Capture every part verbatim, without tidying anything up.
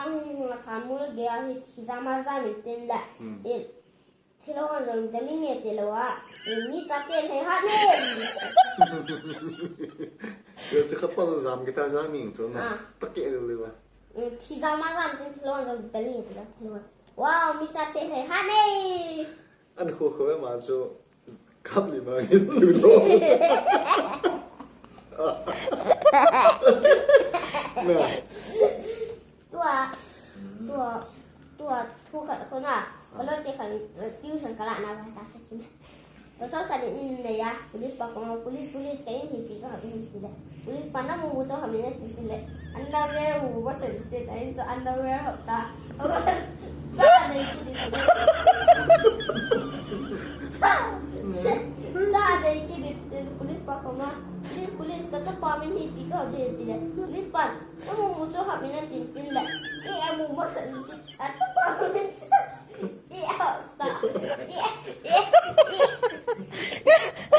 Ang la khan mul ge a hi thi jam a jam in tin la. Hmm. Eh, thilou hon jong dal inge ti lou a. Eh, mi chate lhai hat ne. Yo, chu khat pa jam kita jam in chu na. Ah. Take lou lou a. Eh, thi jam a jam tin thilou hon jong dal inge ti la thilou hon. Wow, mi chate lhai hat ne. An khu khu ma chu kap li ma hin lu lo. Na. Tua, tua, tua, thu khat khu na. Ka lo te khan, eh, tuition ka la na ba ta sa sin. Ka so khan in nei a, police pa koma, police, police, ka in hi ti ka ha in ti le. Police pa na mu mu cho ha mi na ti ti le. Underwear mu mu ba sa ti te ta in cho underwear ho ta. Cha dei ki di. Cha, cha, cha dei ki di. Police pa koma. Police, police, ka chapa min hi ti ka ha in ti le. Police pa na mu mu cho ha mi na ti ti le. Eh, mu ba sa ti. A chapa min. Eh, ta. Eh, eh, eh.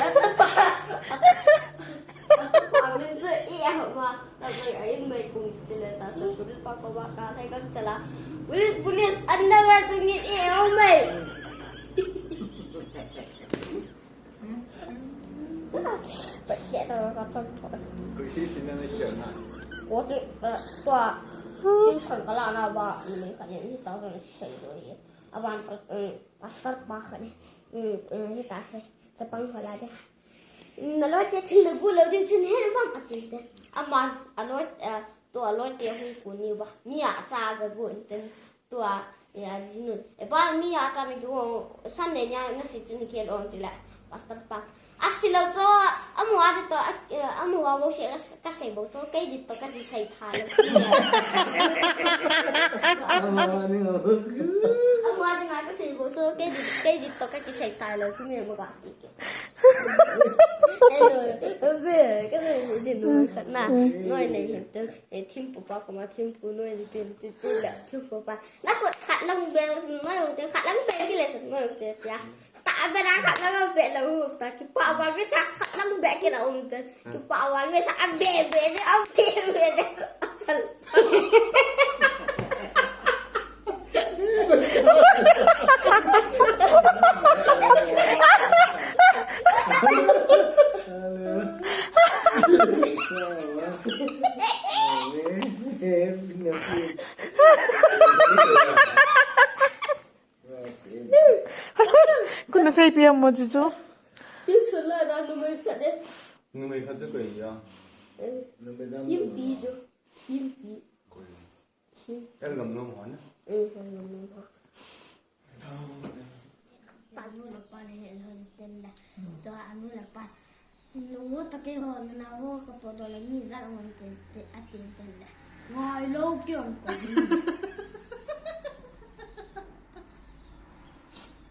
A chapa. Amin chu i a ma, ta chu a in mai kum ti le ta chu police pa koma ka thei kan chala. Police, police, underwear chu ngin i a mai. Pat te ta ka tan tho. Koi si si na na kia na. Ko chu, eh, tua, tuition ka la na ba, ni ka ni ta ka si sai lo ye. Aban, eh, pastor pa ka ni. Eh, eh, ni ta sai. Chapang ho la de. Na loi te thil na gu lo ding chun hen vang a ti te. Aman, a loi, eh, tua loi te hung ku ni ba. Mi a cha ga gu in ten tua, eh, a ji nun. E ba mi a cha mi gu Sunday nia na si chun kel on ti la. Pastor pa. A si lo cho, a mu a di to, a, eh, a mu a bo se ka, ka sei bo cho, kei di to ka di sei tha lo. A mu a di nga ka sei bo cho, kei di, kei di to ka ki sei tha lo, chu mi mo ga. Hello, be, ka sei ni nu khat na. Noi nei hin te, eh, thimpu pa koma, thimpu noi ni pen ti ti la, thimpu pa. Na ko khat lang bel, noi te khat lang bel ki le, noi te ya. Ta be na khat lang bel la u, ta ki pa ba be sa khat lang bel ki la um te. Ki pa ba be sa a be be de, a be be de. Asal. Kona sei pi mo ji chu. Ti sala na numei khat de. Numei khat chu koi ya. Eh, numei dam. Thimpi chu. Thimpi. Koi. Thim. El gam nom ho na. Eh, el gam nom ho. Chanu le pa le he lhon ten le. Tua anu le pa. Nungu ta keiho nana ho ka po do le mi jat ong ten te a ten ten le. Ngai lo ki ong ko.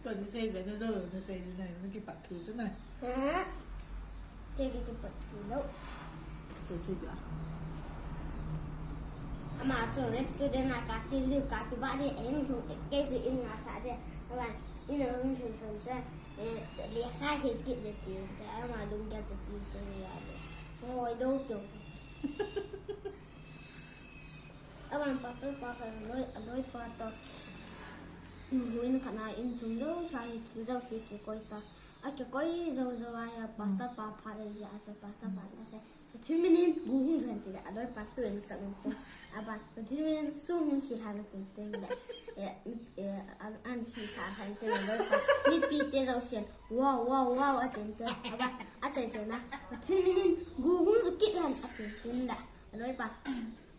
Tuni sei be na jo na sei na na ki pat thu chu na. Ha? Kei, kei, kei pat thu lo. Kei sei be. Ama chu restaurant a ka chi liu ka chi ba de en thu kei chu in nga sa de. Ka ba in a hung thun thun sa. Eh, lekha hil kit le ti. Ka ama lung ka chu chi chu ya de. Hoi lo kyo. Aban pastor pa kha loi, loi pa to. Huin khat na in chung lo sa hi thil jao si kikoi ta. A kikoi jo jo a ya pastor pa pha le ja sa pastor pa na sa. Pathen min in gu hung jan ti le, a loi pa tu in chak in te. Aban, Pathen min in su hung hi lhan a tin tin le. Eh, eh, an, an hi sa lhan tin le, loi pa. Mipi te jo sian. Wow, wow, wow, a tin tin. Aban, a chai chai na. Pathen min in gu hung ju kit lhan a tin tin le. A loi pa.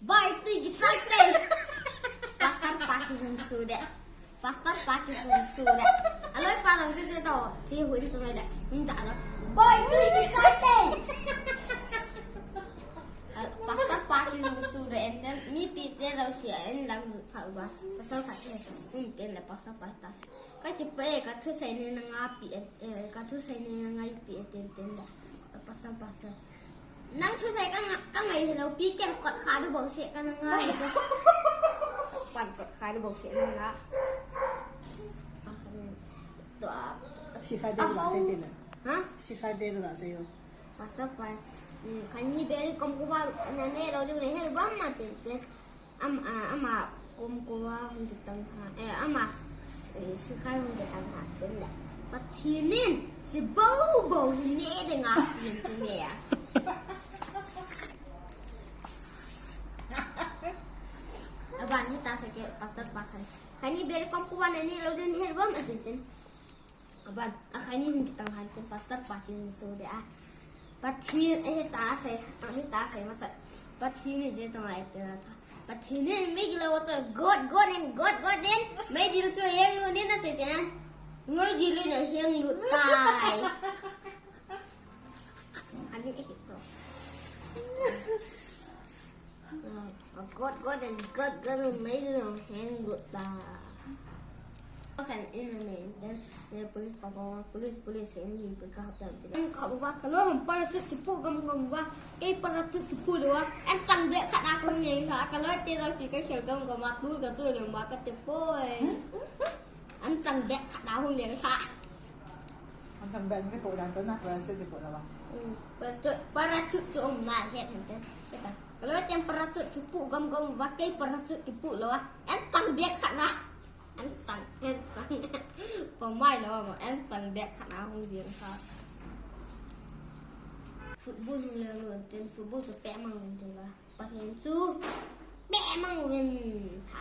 Bai tui kichai te. Pastor pa kijum su de. Pastor pa kijum su de. A loi pa jong si si to. Si huin su de. Hung da lo. Bai tui kichai te. A, pastor pa kijum su de. And then mipi te jao si a en lang pha ba. Pastor pa te. Hung ken le pastor pa ta. Ka kipe, ka thusei nei na ngaipi, eh, ka thusei nei na ngaipi, eh, ten ten le. Pastor pa sa. Nang thusei ka nga, ka ngai hello pi ken kot kha du bou se ka na ngai. Pan kot kha du bou se na nga. To a. Si kha de ba se tin na. Ha? Si kha de ba se yo. Pastor pa. Hmm, khan ni beri kom ko ba na ne lo du ne her ba ma ten ten. Am, a, ama, Kum kum a hung kitang ha. Eh, ama, eh, sikhar hung kitang ha. Tun le. Pathen in, si bou bou hi ne de nga si si ne ya. Aban hita sa ke pastor pa khan. Kani bel kom kuan ani lo din her bam atin tin. Aban, akhani hung kitang han tin pastor pa kin so de a. Pathen, eh, ta se, eh, ta se masa. Pathen ni je tong ai te ta. Pathen ni mi gila wa choi God, God and God, God then. Mai dil so yeng lu ni na se chen. Mai dil na yeng lu tai. Ani e so. God, God and God, God and mai dil na yeng lu tai. Kan in na ne, then, eh, police pa pa, police, police, eh, ni pe ka hap tam te. An ka ba ka lo ham parachute kipu gam gam ba, eh, parachute kipu lo ba. An chang be khat a kong ye la, ka lo te lo si ka khel gam gam a tu ka chu le ba ka te poi. An chang be khat a hung le la. An chang be ni po dan chon na parachute kipu lo ba. Hmm, parachute, parachute chu um na he han te. Ka lo te parachute kipu gam gam ba, ke parachute kipu lo ba. An chang be khat na. An chang, an chang. Pa mai lo ma, an chang bek khat na hung ding kha. Football hung le lo, ten football chu pe mang lo tin la. Pa hin chu pe mang lo vin kha.